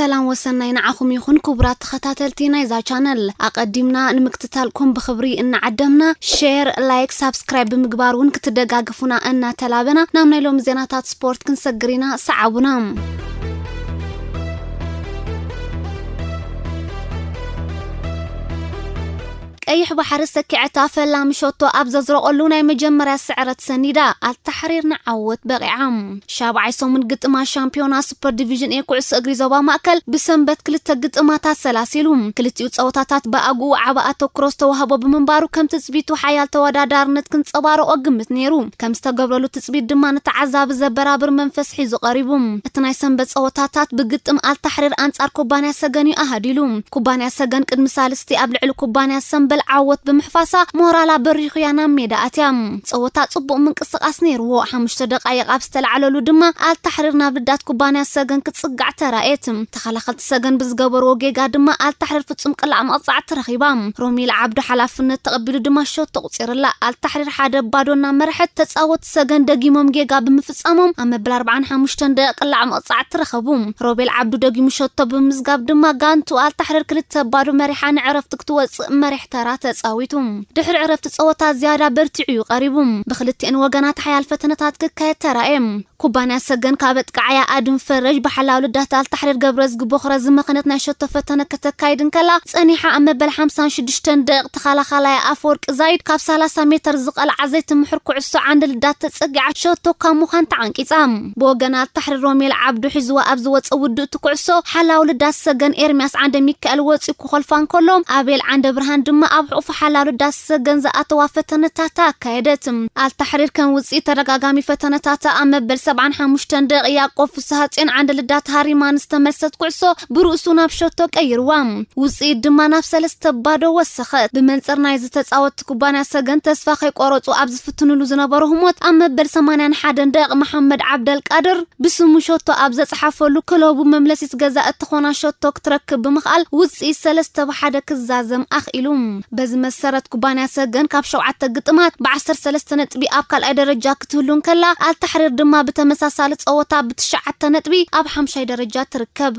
ሰላም ወሰናይ ንዓኹም ይኹን ክቡራት ተኸታተልቲ ናይዛ ቻነል። ኣቐዲምና ንምክትታልኩም ብኽብሪ እናዓደምና፣ ሼር፣ ላይክ፣ ሳብስክራይብ ብምግባር እውን ክትደጋግፉና እናተላበና ናብ ናይ ሎሚ ዜናታት ስፖርት ክንሰግር ኢና። ሰዓቡና። ቀይሕ ባሕሪ ሰኪዐታ ፈላሚ ሸቶ ኣብ ዘዝረቐሉ ናይ መጀመርያ ስዕረት ሰኒዳ ኣልታሕሪር ንዓወት በቒዓ። ሻብዓይ ሰሙን ግጥማ ሻምፒዮና ሱፐር ዲቪዥን ኤ ኩዕሶ እግሪ ዞባ ማእከል ብሰንበት ክልተ ግጥማት ኣሰላሲሉ። ክልቲኡ ጸወታታት ብኣግኡ ዓቢ ኣተኩሮ ዝተዋህቦ ብምንባሩ ከም ትጽቢቱ ሓያል ተወዳዳርነት ክንጸባረቖ ግምት ነይሩ። ከም ዝተገብረሉ ትጽቢት ድማ ንተዓዛቢ ዘበራብር መንፈስ ሒዙ ቀሪቡ። እቲ ናይ ሰንበት ጸወታታት ብግጥም ኣልታሕሪር ኣንጻር ኩባንያ ሰገን እዩ ኣሃዲሉ። ኩባንያ ሰገን ቅድሚ ሳልስቲ ኣብ ልዕሊ ኩባንያ ሰምበል ዓወት ብምሕፋሳ ሞራላ በሪኹ እያ ናብ ሜዳ ኣትያ። ጸወታ ጽቡቕ ምንቅስቓስ ነይርዎ። ሓሙሽተ ደቓይቕ ኣብ ዝተላዕለሉ ድማ ኣልታሕሪር ናብ ልዳት ኩባንያ ሰገን ክጽጋዕ ተራእየት። ተኸላኸልቲ ሰገን ብዝገበርዎ ጌጋ ድማ ኣልታሕሪር ፍጹም ቅላዕ መቕጻዕቲ ረኺባ። ሮሚል ዓብዱ ሓላፍነት ተቐቢሉ ድማ ሸቶ ኣቑጺርላ። ኣልታሕሪር ሓደ ባዶ እናመርሐት፣ ተጻወትቲ ሰገን ደጊሞም ጌጋ ብምፍጻሞም ኣብ መበል ኣርባዓን ሓሙሽተን ደቂቕ ቅላዕ መቕጻዕቲ ረኸቡ። ሮቤል ዓብዱ ደጊሙ ሸቶ ብምምዝጋብ ድማ ጋንቱ ኣልታሕሪር ክልተ ባዶ መሪሓ ንዕረፍቲ ክትወጽእ መሪሕ ተራ ተጻዊቱ። ድሕሪ ዕረፍቲ ጸወታ ዝያዳ በርቲዑ እዩ ቀሪቡ። ብክልቲኤን ወገናት ሓያል ፈተነታት ክካየድ ተራእየ። ኩባንያ ሰገን ካብ ኣጥቃዓያ ኣድም ፈረጅ ብሓላው ልዳት ኣልታሕሪር ገብረዝጊ ቦኽረ ዝመኸነት ናይ ሸቶ ፈተነ ከተካይድ እንከላ፣ ጸኒሓ ኣብ መበል ሓምሳን ሽዱሽተን ደቂቕ ተኸላኻላያ ኣፈወርቂ ዛይድ ካብ ሰላሳ ሜተር ዝቐልዓ ዘይትምሕር ኩዕሶ ዓንዲ ልዳት ተጸጊዓ ሸቶ ካብ ምዃን ተዓንቂጻ። ብወገን ኣልታሕሪር ሮሜል ዓብዱ ሒዝዋ ኣብ ዝወጸ ውድእቲ ኩዕሶ ሓላው ልዳት ሰገን ኤርሚያስ ዓንደ ሚካኤል ወጺኡ ክኾልፋ እንከሎ፣ ኣቤል ዓንደ ብርሃን ድማ ኣብ ሕቑፉ ሓላው ልዳት ሰገን ዝኣተዋ ፈተነታት ኣካየደት። ኣልታሕሪር ከም ውጽኢት ተደጋጋሚ ፈተነታታ ኣብ መበል ሰብዓን ሓሙሽተን ደቂቕ ያዕቆብ ፍስሃጽዮን ዓንዲ ልዳት ሃሪማ ንዝተመልሰት ኩዕሶ ብርእሱ ናብ ሸቶ ቀይርዋ። ውጽኢት ድማ ናብ ሰለስተ ባዶ ወሰኸት። ብመንጽር ናይዚ ተጻወትቲ ኩባንያ ሰገን ተስፋ ከይቆረጹ ኣብ ዝፍትንሉ ዝነበሩ ህሞት ኣብ መበል ሰማንያን ሓደን ደቂቕ መሓመድ ዓብደልቃድር ብስሙ ሸቶ ኣብ ዘጽሓፈሉ ክለቡ መምለሲት ገዛ እትኾና ሸቶ ክትረክብ ብምኽኣል ውጽኢት ሰለስተ ብ ሓደ ክዛዘም ኣኽኢሉ። በዚ መሰረት ኩባንያ ሰገን ካብ ሸውዓተ ግጥማት ብዓሰርተ ሰለስተ ነጥቢ ኣብ ካልኣይ ደረጃ ክትህሉ እንከላ፣ ኣልታሕሪር ድማ ብተመሳሳሊ ጸወታ ብትሽዓተ ነጥቢ ኣብ ሓምሻይ ደረጃ ትርከብ።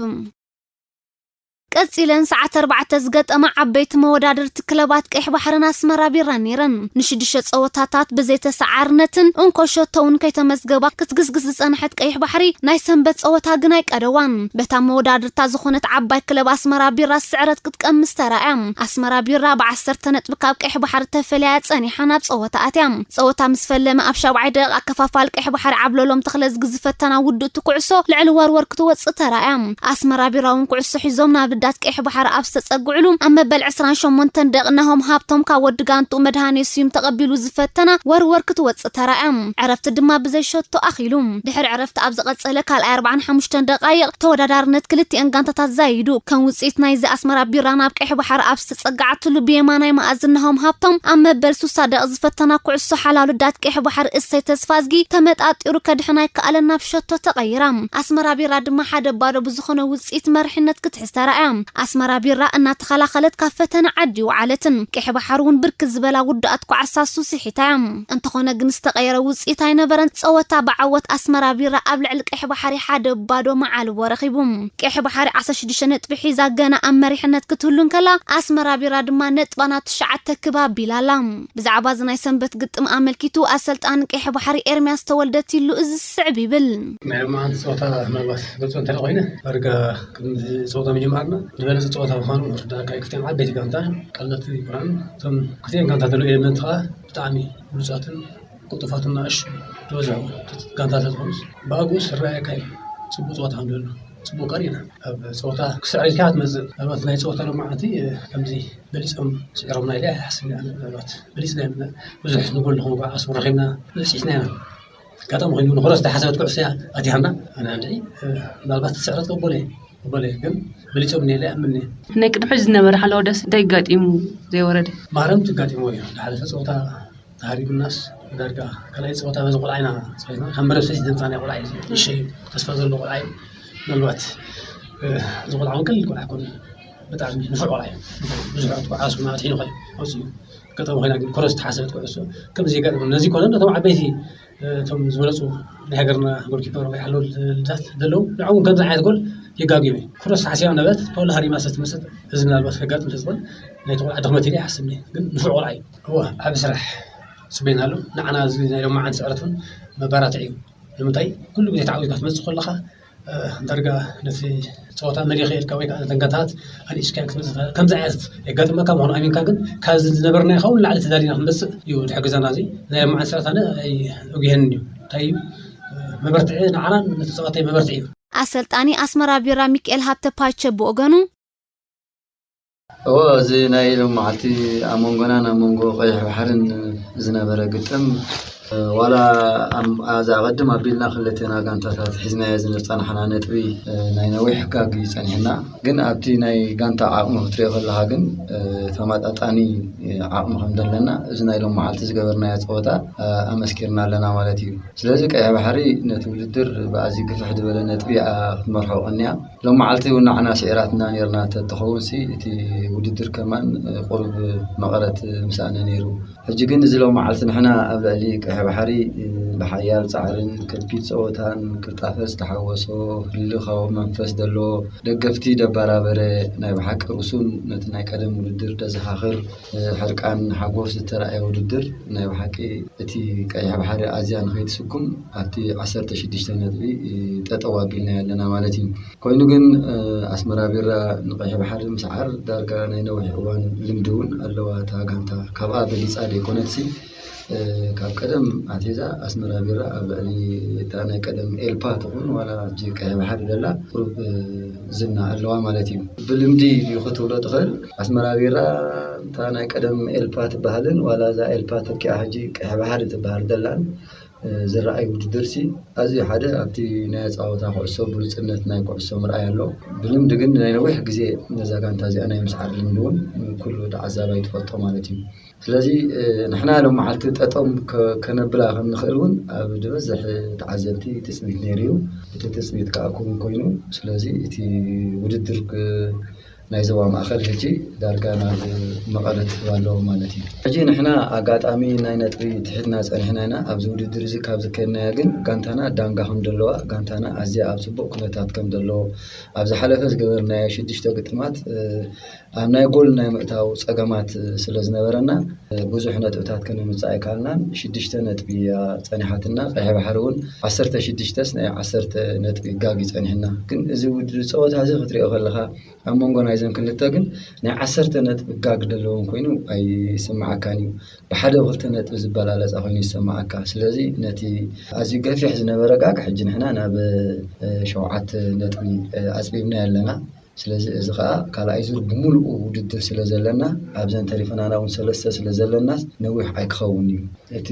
ቀጺለን ሰዓት ኣርባዕተ ዝገጠማ ዓበይቲ መወዳድርቲ ክለባት ቀይሕ ባሕርን ኣስመራ ቢራን ነይረን። ንሽዱሽተ ጸወታታት ብዘይተሰዓርነትን እንኮ ሸቶ እውን ከይተመዝገባ ክትግስግስ ዝጸንሐት ቀይሕ ባሕሪ ናይ ሰንበት ጸወታ ግን ኣይቀደዋን። በታ መወዳድርታ ዝኾነት ዓባይ ክለብ ኣስመራ ቢራ ስዕረት ክትቀምስ ተራእያ። ኣስመራ ቢራ ብዓሰርተ ነጥቢ ካብ ቀይሕ ባሕሪ ተፈልያ ጸኒሓ ናብ ጸወታ ኣትያ። ጸወታ ምስ ፈለመ ኣብ ሻብዓይ ደቂቕ ኣከፋፋል ቀይሕ ባሕሪ ዓብለሎም ተኽለዝጊ ዝፈተና ውድእቲ ኩዕሶ ልዕሊ ወርወር ክትወጽእ ተራእያ። ኣስመራ ቢራ እውን ኩዕሶ ሒዞም ናብ ልዳት ቀይሕ ባሕሪ ኣብ ዝተጸግዕሉ ኣብ መበል ዕስራን ሸሞንተን ደቂቕ ናሆም ሃብቶም ካብ ወዲ ጋንቱ መድሃኔ ስዩም ተቐቢሉ ዝፈተና ወርወር ክትወጽእ ተራእያ። ዕረፍቲ ድማ ብዘይ ሸቶ ኣኺሉ። ድሕሪ ዕረፍቲ ኣብ ዝቐጸለ ካልኣይ ኣርባዓን ሓሙሽተን ደቓይቕ ተወዳዳርነት ክልቲኤን ጋንታታት ዛይዱ። ከም ውጽኢት ናይዚ ኣስመራ ቢራ ናብ ቀይሕ ባሕሪ ኣብ ዝተጸግዓትሉ ብየማናይ መኣዝን ናሆም ሃብቶም ኣብ መበል ሱሳ ደቂቕ ዝፈተና ኩዕሶ ሓላው ልዳት ቀይሕ ባሕሪ እሰይ ተስፋዝጊ ተመጣጢሩ ከድሕን ኣይከኣለን ናብ ሸቶ ተቐይራ። ኣስመራ ቢራ ድማ ሓደ ባዶ ብዝኾነ ውጽኢት መሪሕነት ክትሕዝ ተራእያ። ኣስመራ ቢራ እናተኸላኸለት ካብ ፈተነ ዓዲ ይወዓለትን ቀይሕ ባሕሪ እውን ብርክት ዝበላ ውዱኣት ኳዕሳሱ ስሒታ እያ። እንተኾነ ግን ዝተቐየረ ውጽኢት ኣይነበረን። ጸወታ ብዓወት ኣስመራ ቢራ ኣብ ልዕሊ ቀይሕ ባሕሪ ሓደ ባዶ መዓልቦ ረኺቡ። ቀይሕ ባሕሪ ዓሰርተ ሽዱሽተ ነጥቢ ሒዛ ገና ኣብ መሪሕነት ክትህሉ እንከላ፣ ኣስመራ ቢራ ድማ ነጥባ ናብ ትሽዓተ ክብ ኣቢላ ኣላ። ብዛዕባ እዚ ናይ ሰንበት ግጥም ኣመልኪቱ ኣሰልጣኒ ቀይሕ ባሕሪ ኤርምያስ ተወልደ ቲሉ እዚ ዝስዕብ ይብል። ናይ ሎማዓንቲ ጸወታ ምናልባት ገልጾ እንተ ኮይነ፣ ዳርጋ ቅድሚ ጸወታ ምጅማርና ዝበለጸ ጸወታ ምዃኑ ንርዳእ። ካብ ክልቲኣን ዓበይቲ ጋንታ ቀለልቲ ኣይኮናን። እቶም ክልቲኣን ጋንታ ዘለዉ ኤለመንት ከኣ ብጣዕሚ ብሉጻትን ቅልጡፋትን ንኣሽቱ ዝበዝሑ ጋንታታት ዝኾኑስ ብኣግኡ ዝረኣየካ እዩ። ጽቡቕ ጸወታ ከም ዘሎ ጽቡቕ ቀሪና። ኣብ ጸወታ ክስዕር ኢልካ ትመጽእ። ምናልባት ናይ ጸወታ ሎማዓንቲ ከምዚ በሊጾም ስዒሮምና ኢለ ኣይሓስብን እየ። ምናልባት በሊጽና ኢና። ብዙሕ ንጎል ዝኾኑ ኳዕሱ ረኺብና፣ ብዙሕ ስዒትና ኢና። ኣጋጣሚ ኮይኑ ንኹረስ ዝሓሰበት ኩዕሶ እያ ኣቲሃና። ኣነ እንድዒ ምናልባት ስዕረት ቅቡል እየ፣ ቅቡል እየ፣ ግን በሊጾምኒ ኢለ ኣይኣምንን እየ። ናይ ቅድሚ ሕጂ ዝነበረ ሓለዋ ደስ እንታይ ኣጋጢሙ ዘይወረደ? ማረምቲ ኣጋጢምዎ እዩ። ዝሓለፈ ጸወታ ተሃሪቡናስ ዳርጋ ካልኣይ ጸወታ በዚ ቆልዓ ኢና ጸዊትና። ካብ መረብ ሰለስተ ዘምጻናዮ ቆልዓ እዩ። ንእሽተይ ተስፋ ዘለዎ ቆልዓ እዩ። ምናልባት፣ እ፣ እዚ ቆልዓ እውን ቀሊል ቆልዓ ኣይኮነን። ብጣዕሚ ንፉዕ ቆልዓ እዩ። ብዙሕ ዕቱብ ዓርሱ ናበቲ ሒኑ ኸዩ ኣውፅኡ። ኣጋጣሚ ኮይና ግን ኮረስ ተሓሰበት ኩዕሶ ከምዚ የጋጥም። ነዚ ኮነ ነቶም ዓበይቲ፣ እ፣ እቶም ዝበለፁ ናይ ሃገርና ጎልኪፐር ወይ ሓለውልታት ዘለዉ ንዕኦም ከምዚ ዓይነት ጎል የጋግዩ። ኩረስ ሓሲያ ነበረት፣ ተወላ ሃሪማ ሰት መሰት፣ እዚ ምናልባት ከጋጥም ተዝኾን፣ ናይ ተቆልዓ ድኽመት ኢለ ይሓስብ እየ። ግን ንፉዕ ቆልዓ እዩ። እወ፣ ዓቢ ስራሕ ጽበይና ኣሎ። ንዓና እዚ ናይ ሎማዓንቲ ስዕረት እውን መባራትዒ እዩ። ንምንታይ? ኩሉ ግዜ ተዓዊትካ ክትመጽእ ከለኻ፣ እ፣ ዳርጋ ነቲ ጸወታ መሊኻ ኢልካ ወይ ከዓ ነተን ጋንታታት ኣንኢስካ ክትመጽእ ትኽእል። ከምዚ ዓይነት የጋጥመካ ምዃኑ ኣሚንካ ግን፣ ካብዚ ዝነበርናዮ ካብ ንላዕሊ ተዳሊና ክንመጽእ እዩ ዝሕግዘና። እዚ ናይ ሎማዓንቲ ስዕረት ኣነ ኣይጉህየንን እዩ። እንታይ እዩ? እ፣ መበርትዒ ንዓናን ነቲ ጸወታይ መበርትዒ እዩ። ኣሰልጣኒ ኣስመራ ቢራ ሚካኤል ሃብተ ፓቸ ብወገኑ፣ እወ፣ እዚ ናይ ሎም መዓልቲ ኣብ መንጎናን ኣብ መንጎ ቀይሕ ባሕርን ዝነበረ ግጥም፣ ዋላ ኣም-፣ ኣዛ ቀድም ኣቢልና ክልቴና ጋንታታት ሒዝናዮ ዝጸናሕና ነጥቢ፣ ናይ ነዊሕ ጋግ እዩ ጸኒሕና። ግን ኣብቲ ናይ ጋንታ ዓቕሚ ክትሪኦ ከለኻ ግን፣ ተመጣጣኒ ዓቕሚ ከም ዘለና፣ እዚ ናይ ሎም መዓልቲ ዝገበርናዮ ጸወታ፣ ኣመስኪርና ኣለና ማለት እዩ። ስለዚ ቀይሕ ባሕሪ ነቲ ውድድር ብኣዝዩ ግፍሕ ዝበለ ነጥቢ እያ ክትመርሖ ቀንያ። ሎም መዓልቲ እውን ንዓና ስዒራትና ነይርና ተትኸውን ሲ፣ እቲ ውድድር ከማን ቁሩብ መቐረት ምሳእነ ነይሩ። ሕጂ ግን እዚ ሎም መዓልቲ ንሕና ኣብ ልዕሊ ቀይሕ ባሕሪ ብሓያል ጻዕርን ከቢድ ጸወታን ቅልጣፈ ዝተሓወሶ፣ ህልኻዊ መንፈስ ዘለዎ፣ ደገፍቲ ደባራበረ፣ ናይ ብሓቂ ርሱን ነቲ ናይ ቀደም ውድድር ደዘኻኽር፣ ሕርቃን ሓጎስ ዝተራእየ ውድድር፣ ናይ ብሓቂ እቲ ቀይሕ ባሕሪ ኣዝያ ንኸይትስጉም ኣብቲ ዓሰርተ ሽዱሽተ ነጥቢ ጠጠው ኣቢልና ኣለና ማለት እዩ። ኮይኑ ግን፣ ኣስመራ ቢራ ንቀይሕ ባሕሪ ምስዓር ዳርጋ ናይ ነዊሕ እዋን ልምዲ እውን ኣለዋ እታ ጋንታ። ካብኣ በሊጻ ዘይኮነትሲ፣ ካብ ቀደም ኣትሒዛ ኣስመራ ቢራ ኣብ ልዕሊ እታ ናይ ቀደም ኤልፓ ትኹን ዋላ ሕጂ ቀይሕ ባሕሪ ደላ ቁሩብ ዝና ኣለዋ ማለት እዩ። ብልምዲ ድዩ ክትብሎ ትኽእል? ኣስመራ ቢራ እታ ናይ ቀደም ኤልፓ ትበሃልን ዋላ እዛ ኤልፓ ተኪኣ ሕጂ ቀይሕ ባሕሪ ትበሃል ደላን ዝረኣይ ውድድርሲ፣ ኣዝዩ ሓደ ኣብቲ ናይ ኣጻወታ ኩዕሶ ብሉጽነት ናይ ኩዕሶ ምርኣይ ኣሎ። ብልምዲ ግን ናይ ነዊሕ ግዜ ነዛ ጋንታ እዚኣ ናይ ምስዓር ልምዲ እውን ኩሉ ተዓዛባይ ትፈልጦ ማለት እዩ። ስለዚ፣ ንሕና ሎም መዓልቲ ጠጠም ከ-፣ ከነብላ ከም ንኽእል እውን ኣብ ዝበዝሕ ተዓዘብቲ ትጽቢት ነይሩ እዩ። እቲ ትጽቢት ከኣ ክውን ኮይኑ፣ ስለዚ እቲ ውድድር ክ-፣ ናይ ዞባ ማእከል ሕጂ ዳርጋ ናብ መቐለ ክህብ ኣለዎ ማለት እዩ። ሕጂ ንሕና ኣጋጣሚ ናይ ነጥቢ ትሒትና ጸኒሕና ኢና። ኣብዚ ውድድር እዚ ካብ ዝከድናያ ግን ጋንታና ዳንጋ ከም ዘለዋ፣ ጋንታና ኣዝያ ኣብ ጽቡቕ ኩነታት ከም ዘለዎ፣ ኣብ ዝሓለፈ ዝገበርናዮ ሽዱሽተ ግጥማት፣ ኣብ ናይ ጎል ናይ ምእታው ጸገማት ስለ ዝነበረና፣ ብዙሕ ነጥብታት ከነምጽእ ኣይከኣልናን። ሽዱሽተ ነጥቢ እያ ጸኒሓትና። ቀይሕ ባሕሪ እውን ዓሰርተ ሽዱሽተስ ናይ ዓሰርተ ነጥቢ ጋግ እዩ ጸኒሕና። ግን እዚ ውድድር ጸወታ እዚ ክትሪኦ ከለኻ፣ ኣብ መንጎ ናይዘን ክልተ ግን ናይ ዓሰርተ ነጥቢ ጋግ ዘለዎም ኮይኑ ኣይስምዓካን እዩ። ብሓደ ክልተ ነጥቢ ዝበላለጻ ኮይኑ ይሰምዓካ። ስለዚ ነቲ ኣዝዩ ገፊሕ ዝነበረ ጋግ ሕጂ ንሕና ናብ፣ እ፣ ሸውዓተ ነጥቢ፣ እ፣ ኣጽቢብናዮ ኣለና። ስለዚ እዚ ኸኣ ካልኣይ ዙር ብምሉኡ ውድድር ስለ ዘለና፣ ኣብዘን ተሪፈናና እውን ሰለስተ ስለ ዘለናስ ነዊሕ ኣይክኸውን እዩ። እቲ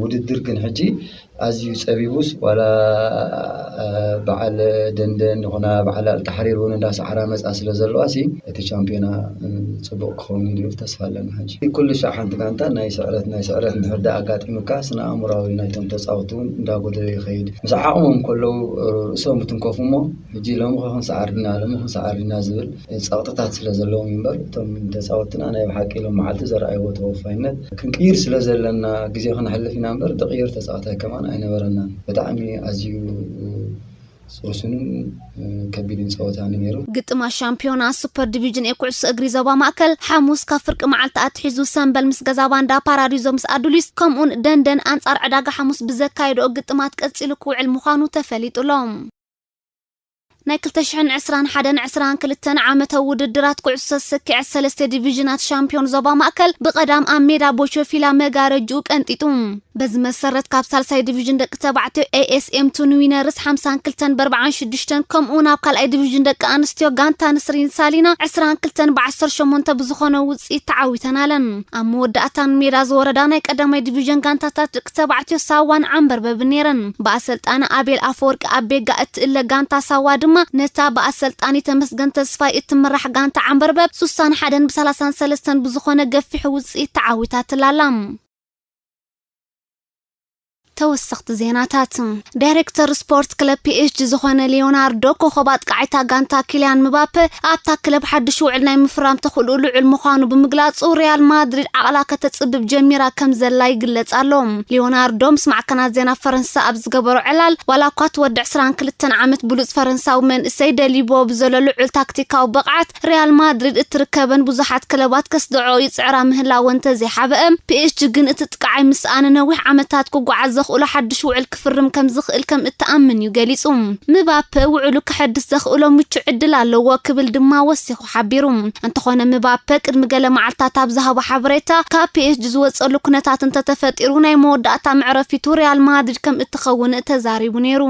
ውድድር ግን ሕጂ ኣዝዩ ጸቢቡስ፣ ዋላ፣ እ፣ በዓል ደንደን ይኹና በዓል ኣልታሕሪር እውን እንዳሰዓራ መጻ ስለ ዘለዋ ሲ፣ እቲ ቻምፒዮና፣ እ፣ ጽቡቕ ክኸውን እዩ ዝብል ተስፋ ኣለና። ሕጂ ኩሉ ሻዕ ሓንቲ ጋንታ ናይ ስዕረት፣ ናይ ስዕረት እንድሕር ደኣ ኣጋጢሙካ፣ ስነ ኣእምሮኣዊ ናይቶም ተጻወትቲ እውን እንዳጎደለ ይኸይድ። ምስ ዓቕሞም ከለዉ፣ እ፣ ርእሶም ይትንከፉ እሞ፣ ሕጂ ሎሚ ኸ ክንሰዓር ዲና፣ ሎሚ ክንሰዓር ዲና ዝብል ጸቕጥታት ስለ ዘለዎም እምበር፣ እቶም ተጻወትና ናይ ብሓቂ ሎም መዓልቲ ዘርኣይዎ ተወፋይነት ክንቅይር ስለ ዘለና፣ ግዜ ክነሕልፍ ኢና እምበር፣ ዝቕየር ተጻዋታይ ከማን ኣይነበረናን። ብጣዕሚ ኣዝዩ ርሱንን ከቢድን ጸወታ እዩ ነይሩ። ግጥማት ሻምፒዮና ሱፐር ዲቪዥን ኤ ኩዕሶ እግሪ ዞባ ማእከል ሓሙስ ካብ ፍርቂ መዓልቲ ኣትሒዙ ሰምበል ምስ ገዛ ባንዳ፣ ፓራዲዞ ምስ ኣዱሊስ ከምኡን ደንደን ኣንጻር ዕዳጋ ሓሙስ ብዘካየድኦ ግጥማት ቀጺሉ ክውዕል ምዃኑ ተፈሊጡ ኣሎ። ናይ ክልተ ሽሕን ዕስራን ሓደን ዕስራን ክልተን ዓመታዊ ውድድራት ኩዕሶ ሰኪዐት ሰለስተ ዲቪዥናት ሻምፒዮን ዞባ ማእከል ብቐዳም ኣብ ሜዳ ቦቾፊላ መጋረጅኡ ቀንጢጡ። በዚ መሰረት ካብ ሳልሳይ ዲቪዥን ደቂ ተባዕትዮ ኤ ኤስ ኤም ቱን ዊነርስ ሓምሳን ክልተን ብኣርብዓን ሽዱሽተን ከምኡ ናብ ካልኣይ ዲቪዥን ደቂ ኣንስትዮ ጋንታ ንስሪን ሳሊና ዕስራን ክልተን ብዓሰርተ ሸሞንተ ብዝኾነ ውፅኢት ተዓዊተን ኣለን። ኣብ መወዳእታ ንሜዳ ዝወረዳ ናይ ቀዳማይ ዲቪዥን ጋንታታት ደቂ ተባዕትዮ ሳዋን ዓንበርበብን ነይረን። ብኣሰልጣኒ ኣቤል ኣፈወርቂ ኣብ ቤጋ እትእለ ጋንታ ሳዋ ድማ ነታ ብኣሰልጣኒ ተመስገን ተስፋይ እትምራሕ ጋንታ ዓንበርበብ ሱሳን ሓደን ብሰላሳን ሰለስተን ብዝኾነ ገፊሑ ውፅኢት ተዓዊታትላ ኣላ። ተወሰኽቲ ዜናታት። ዳይሬክተር ስፖርት ክለብ ፒ ኤስ ጂ ዝኾነ ሊዮናርዶ፣ ኮኸብ ኣጥቃዒታ ጋንታ ኪልያን ምባፔ ኣብታ ክለብ ሓድሽ ውዕል ናይ ምፍራም ተኽእልኡ ልዑል ምዃኑ ብምግላጹ፣ ሪያል ማድሪድ ዓቕላ ከተጽብብ ጀሚራ ከም ዘላ ይግለጽ ኣሎ። ሊዮናርዶ ምስ ማዕከናት ዜና ፈረንሳ ኣብ ዝገበሮ ዕላል፣ ዋላ እኳ እቲ ወዲ ዕስራን ክልተን ዓመት ብሉጽ ፈረንሳዊ መንእሰይ ደሊብዎ ብዘሎ ልዑል ታክቲካዊ ብቕዓት፣ ሪያል ማድሪድ እትርከበን ብዙሓት ክለባት ከስድዖ ይጽዕራ ምህላወን እንተዘይሓበአ፣ ፒ ኤስ ጂ ግን እቲ ጥቃዓይ ምስኣ ንነዊሕ ዓመታት ክጓዓዝ ዘኽእሎ ሓድሽ ውዕል ክፍርም ከም ዝኽእል ከም እትኣምን እዩ ገሊጹ። ምባፔ ውዕሉ ከሐድስ ዘኽእሎ ምቹእ ዕድል ኣለዎ ክብል ድማ ወሲኹ ሓቢሩ። እንተኾነ ምባፔ ቅድሚ ገለ መዓልታት ኣብ ዝሃቦ ሓበሬታ፣ ካብ ፒ ኤስ ጂ ዝወጸሉ ኩነታት እንተተፈጢሩ ናይ መወዳእታ መዕረፊቱ ሪያል ማድሪድ ከም እትኸውን ተዛሪቡ ነይሩ።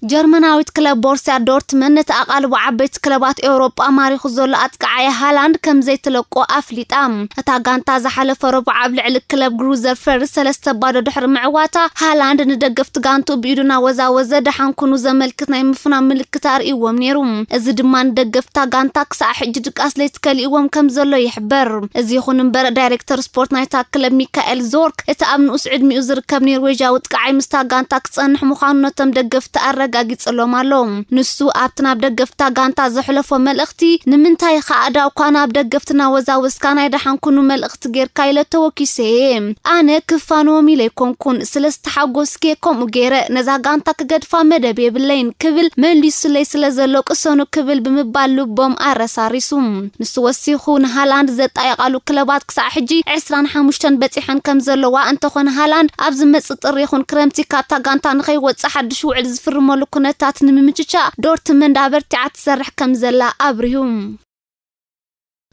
ጀርመናዊት ክለብ ቦርሲያ ዶርትመን ነቲ ኣቓልቦ ዓበይቲ ክለባት ኤውሮጳ ማሪኹ ዘሎ ኣጥቃዓያ ሃላንድ ከም ዘይትለቆ ኣፍሊጣ። እታ ጋንታ ዝሓለፈ ረቡዕ ኣብ ልዕሊ ክለብ ግሩዘር ፈርስ ሰለስተ ባዶ ድሕሪ ምዕዋታ፣ ሃላንድ ንደገፍቲ ጋንቱ ብኢዱ እናወዛወዘ ደሓን ኩኑ ዘመልክት ናይ ምፍናው ምልክት ኣርእይዎም ነይሩ። እዚ ድማ ንደገፍታ ጋንታ ክሳዕ ሕጂ ድቃስ ለይቲ ከሊእዎም ከም ዘሎ ይሕበር። እዚ ይኹን እምበር፣ ዳይሬክተር ስፖርት ናይታ ክለብ ሚካኤል ዞርክ፣ እቲ ኣብ ንኡስ ዕድሚኡ ዝርከብ ኖርዌጃዊ ጥቃዓይ ምስታ ጋንታ ክጸንሕ ምዃኑ ነቶም ደገፍቲ ኣረጋጊጽሎም ኣሎ። ንሱ ኣብቲ ናብ ደገፍታ ጋንታ ዘሕለፎ መልእኽቲ፣ "ንምንታይ ኢኻ ኣዳውኳ ናብ ደገፍቲ እናወዛወዝካ ናይ ደሓን ኩኑ መልእኽቲ ጌርካ?" ኢለ ተወኪሰ እየ። "ኣነ ክፋንዎም ኢለ ኣይኮንኩን፣ ስለ ዝተሓጎስኩ እየ ከምኡ ገይረ። ነዛ ጋንታ ክገድፋ መደብ የብለይን" ክብል መሊሱለይ ስለ ዘሎ ቅሰኑ ክብል ብምባል ልቦም ኣረሳሪሱ። ንሱ ወሲኹ ንሃላንድ ዘጣየቓሉ ክለባት ክሳዕ ሕጂ ዕስራን ሓሙሽተን በጺሐን ከም ዘለዋ፣ እንተኾነ ሃላንድ ኣብ ዝመጽእ ጥሪ ይኹን ክረምቲ ካብታ ጋንታ ንኸይወጽእ ሓድሽ ውዕል ዝፍርመሉ ኩነታት ንምምችቻእ ዶርትመንድ ኣበርቲዓ ትሰርሕ ከም ዘላ ኣብሪሁ።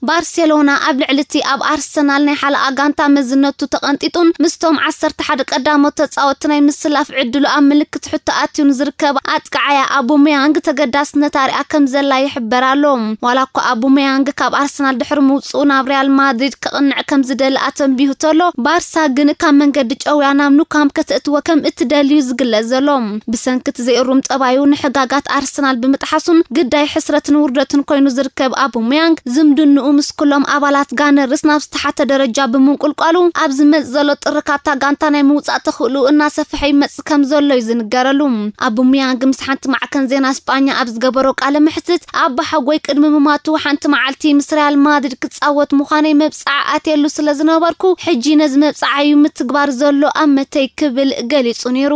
ባርሴሎና ኣብ ልዕሊ እቲ ኣብ ኣርሰናል ናይ ሓለቓ ጋንታ መዝነቱ ተቐንጢጡን ምስቶም ዓሰርተ ሓደ ቀዳሞት ተጻወትቲ ናይ ምስላፍ ዕድሉ ኣብ ምልክት ሕቶ ኣትዩ ንዝርከብ ኣጥቃዓያ ኣቡመያንግ ተገዳስነት ኣርኣ ከም ዘላ ይሕበር ኣሎ። ዋላ እኳ ኣቡመያንግ ካብ ኣርሰናል ድሕሪ ምውጽኡ ናብ ሪያል ማድሪድ ክቕንዕ ከም ዝደሊ ኣተንቢሁ ተሎ፣ ባርሳ ግን ካብ መንገዲ ጨውያ ናብ ኑካምፕ ከተእትዎ ከም እትደልዩ ዝግለጽ ዘሎ። ብሰንኪ እቲ ዘይእሩም ጠባዩ ንሕጋጋት ኣርሰናል ብምጥሓሱን ግዳይ ሕስረትን ውርደትን ኮይኑ ዝርከብ ኣቡመያንግ፣ ዝምድንኡ ምስ ኩሎም ኣባላት ጋነርስ ናብ ዝተሓተ ደረጃ ብምንቁልቋሉ፣ ኣብ ዝመጽእ ዘሎ ጥሪ ካብታ ጋንታ ናይ ምውጻእ ተኽእልኡ እናሰፍሐ ይመጽእ ከም ዘሎ እዩ ዝንገረሉ። ኣቡመያንግ ምስ ሓንቲ ማዕከን ዜና ስጳኛ ኣብ ዝገበሮ ቃለ መሕትት፣ ኣባሓጎይ ቅድሚ ምማቱ ሓንቲ መዓልቲ ምስ ሪያል ማድሪድ ክጻወት ምዃነይ መብጽዓ ኣትየሉ ስለ ዝነበርኩ፣ ሕጂ ነዚ መብጽዓዩ ምትግባር ዘሎ ኣብ መተይ ክብል ገሊጹ ነይሩ።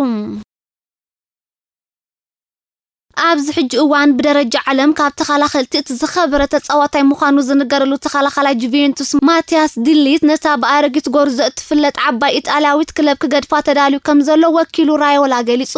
ኣብዚ ሕጂ እዋን ብደረጃ ዓለም ካብ ተኸላኸልቲ እቲ ዝኸበረ ተጻዋታይ ምዃኑ ዝንገረሉ ተኸላኻላይ ጁቬንቱስ ማቲያስ ዲሊት፣ ነታ ብኣረጊት ጎርዞ እትፍለጥ ዓባይ ኢጣልያዊት ክለብ ክገድፋ ተዳልዩ ከም ዘሎ ወኪሉ ራዮላ ገሊጹ።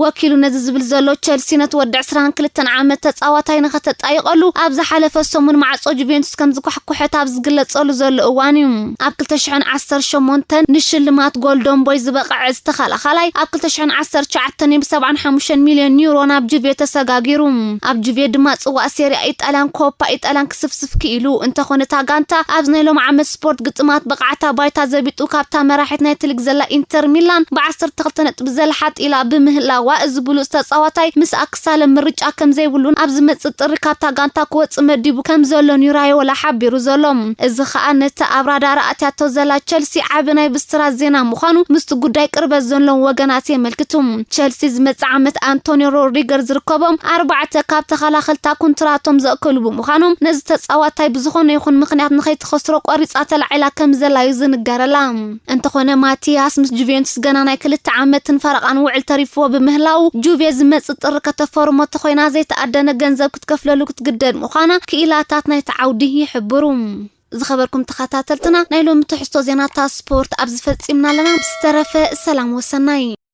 ወኪሉ ነዚ ዝብል ዘሎ፣ ቸልሲ ነቲ ወዲ ዕስራን ክልተን ዓመት ተጻዋታይ ንኸተጣይቐሉ ኣብ ዝሓለፈ ሰሙን ማዕጾ ጁቬንቱስ ከም ዝኳሕኩሐት ኣብ ዝግለጸሉ ዘሎ እዋን እዩ። ኣብ ክልተ ሽሕን ዓሰርተ ሸሞንተን ንሽልማት ጎልደን ቦይ ዝበቕዐ እዚ ተኸላኻላይ፣ ኣብ ክልተ ሽሕን ዓሰርተ ትሽዓተን ብ ሰብዓን ሓሙሽተን ሚልዮን ዩሮ ናብ ጁቬ ተሰጋጊሩ። ኣብ ጁቬ ድማ ጽዋእ ሴሪያ ኢጣልያን ኮፓ ኢጣልያን ክስፍስፍ ክኢሉ። እንተኾነ፣ እታ ጋንታ ኣብዚ ናይ ሎም ዓመት ስፖርት ግጥማት ብቕዓታ ባይታ ዘቢጡ፣ ካብታ መራሒት ናይቲ ሊግ ዘላ ኢንተር ሚላን ብዓሰርተ ክልተ ነጥቢ ዘልሓጥ ኢላ ብምህላዋ፣ እዚ ብሉጽ ተጻዋታይ ምስኣ ክሳለ ምርጫ ከም ዘይብሉን ኣብ ዝመጽእ ጥሪ ካብታ ጋንታ ክወጽእ መዲቡ ከም ዘሎን እዩ ራዮላ ሓቢሩ ዘሎ። እዚ ኸኣ ነቲ ኣብ ራዳር ኣእትያቶ ዘላ ቸልሲ ዓቢ ናይ ብስራት ዜና ምዃኑ ምስቲ ጉዳይ ቅርበት ዘለዎም ወገናት የመልክቱ። ቸልሲ ዝመጽእ ዓመት ኣንቶኒዮ ሮድሪገር ዝርከቦም ኣርባዕተ ካብ ተኸላኸልታ ኩንትራቶም ዘእከሉ ብምዃኖም፣ ነዚ ተጻዋታይ ብዝኾነ ይኹን ምኽንያት ንኸይትኸስሮ ቆሪጻ ተላዒላ ከም ዘላ እዩ ዝንገረላ። እንተኾነ፣ ማቲያስ ምስ ጁቬንቱስ ገና ናይ ክልተ ዓመትን ፈረቓን ውዕል ተሪፍዎ ብምህላው፣ ጁቬ ዝመጽእ ጥሪ ከተፈርሞ ተኾይና ዘይተኣደነ ገንዘብ ክትከፍለሉ ክትግደድ ምዃና ክኢላታት ናይቲ ዓውዲ ይሕብሩ። ዝኸበርኩም ተኸታተልትና፣ ናይ ሎሚ ትሕዝቶ ዜናታት ስፖርት ኣብዚ ፈጺምና ኣለና። ብዝተረፈ ሰላም ወሰናይ።